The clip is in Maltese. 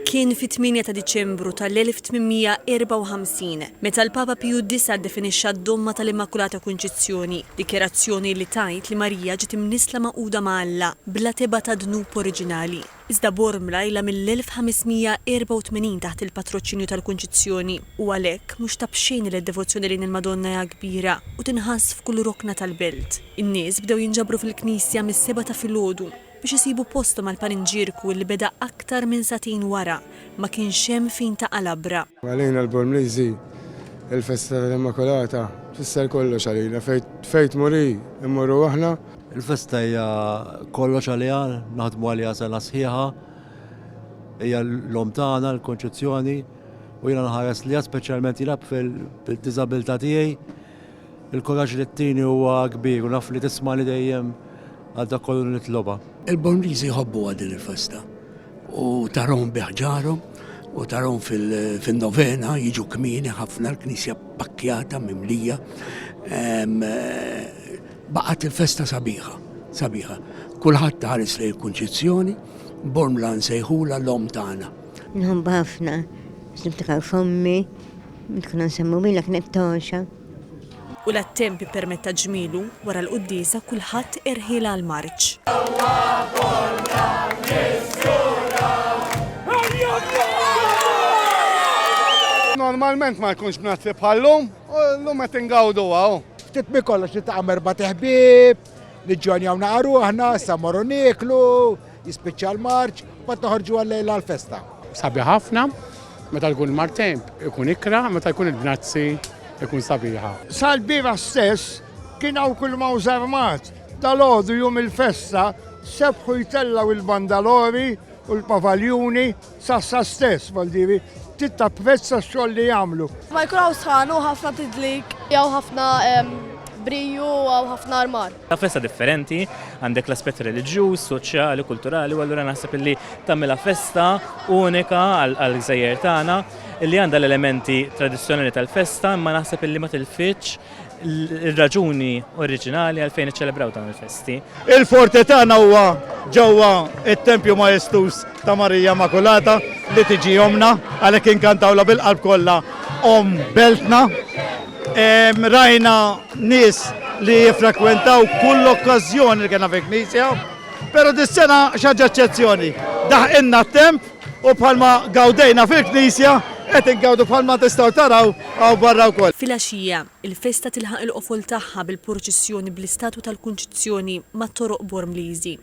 Kien fit-8 ta' Diċembru tal-1854 meta l-Papa Piju Disa' ddefinixxa d-domma tal-Immakulata Kunċizzjoni, dikjarazzjoni li tgħid li Marija ġiet imnissla magħquda ma' Alla bla tebgħa ta' dnub oriġinali. Iżda Bormla ilha mill-1584 taħt il-patroċinju tal-Kunċizzjoni u għalhekk mhux ta' b'xejn li d-devozzjoni lejn il-Madonna hija kbira u tinħass f'kull rokna tal-belt. In-nies bdew jinġabru fil-knisja mis-sebgħa ta' filgħodu biex isibu posthom għall-paninġierku li beda aktar minn sagħtejn wara ma kienx hemm fejn taqa' labra. Għalina l-Bormliżi il-festa tal-Immakulata tfisser kollox għalina, fejn tmur hi mmorru aħna. Il-festa hija kollox għaliha, naħdmu għaliha sena sħiħa, hija l-omm tagħna, l-Konċizzjoni, u jiena nħares liha speċjalment jiena bil-diżabilità tiegħi. Il-kuraġġ li ttini huwa kbir u naf li tismagħni dejjem għal dak kollu li nitlobha. Il-Bormliżi jħobbuha din il-festa u tarahom bi ħġarhom u tarahom fin-novena jiġu kmieni ħafna l-knisja pakkjata mimlija. Baqgħet il-festa sabiħa, sabiħa. Kulħadd ħares lejn il-Kunċizzjoni, Bormla nsejħulha l-omm tagħna. Nħobbha ħafna, niftakar f'ommi, meta konna nsemmu lilha kienet tgħoxha. U la t-temp ippermetta ġmielu, wara l-quddiesa kulħadd erħielha għall-marċ. Normalment ma jkunx bnazzi bħal-lum, u llum qed ingawduha. Ftit minn kollox niltaqa' m'erbat iħbieb, niġġonjaw naqa' ruħna, issa mmorru nieklu, jispiċċa l-marċ, mbagħad noħorġu għal-lejla għall-festa. Sabiħ ħafna, meta jkun martemp ikun ikra, meta jkun il-bnazzi ikun sabiħa. Sal-bieraħ stess kien hawn kull ma hu żarmat. Dalgħodu jum il-festa sebħu jtellgħu il-bandalori u l-pavaljuni sassa stess, vuol dire, trid tapprezza x-xogħol li jagħmlu. Ma jkun hawn sħan u ħafna tidlik. Hawn ħafna briju u hawn ħafna armar. Festa differenti, għandek l-aspett reliġjuż, soċjali, kulturali, u allura naħseb illi tagħmilha festa unika għall-gżejjer tagħna illi għandha l-elementi tradizzjonali tal-festa, imma naħseb illi ma tilfitx ir-raġuni oriġinali għalfejn iċċelebraw dawn il-festi. Il-forte tagħna huwa ġewwa it-Tempju Majestuż ta' Marija Immakulata li tiġi omna, għalhekk inkantawla bil-qalb kollha om beltna. Rajna nies li jiffrekwentaw kull okkażjoni li kellna fil-Knisja, però dis-sena xi ħaġa eċċezzjoni. Daħqilna t-temp u bħalma gawdejna fil-Knisja qed ingawdu bħalma tistgħu taraw hawn barra wkoll. Filgħaxija, il-festa tilħaq il-qofol tagħha bil-purċissjoni bl-istatwa tal-Kunċizzjoni mat-toroq Bormliżi.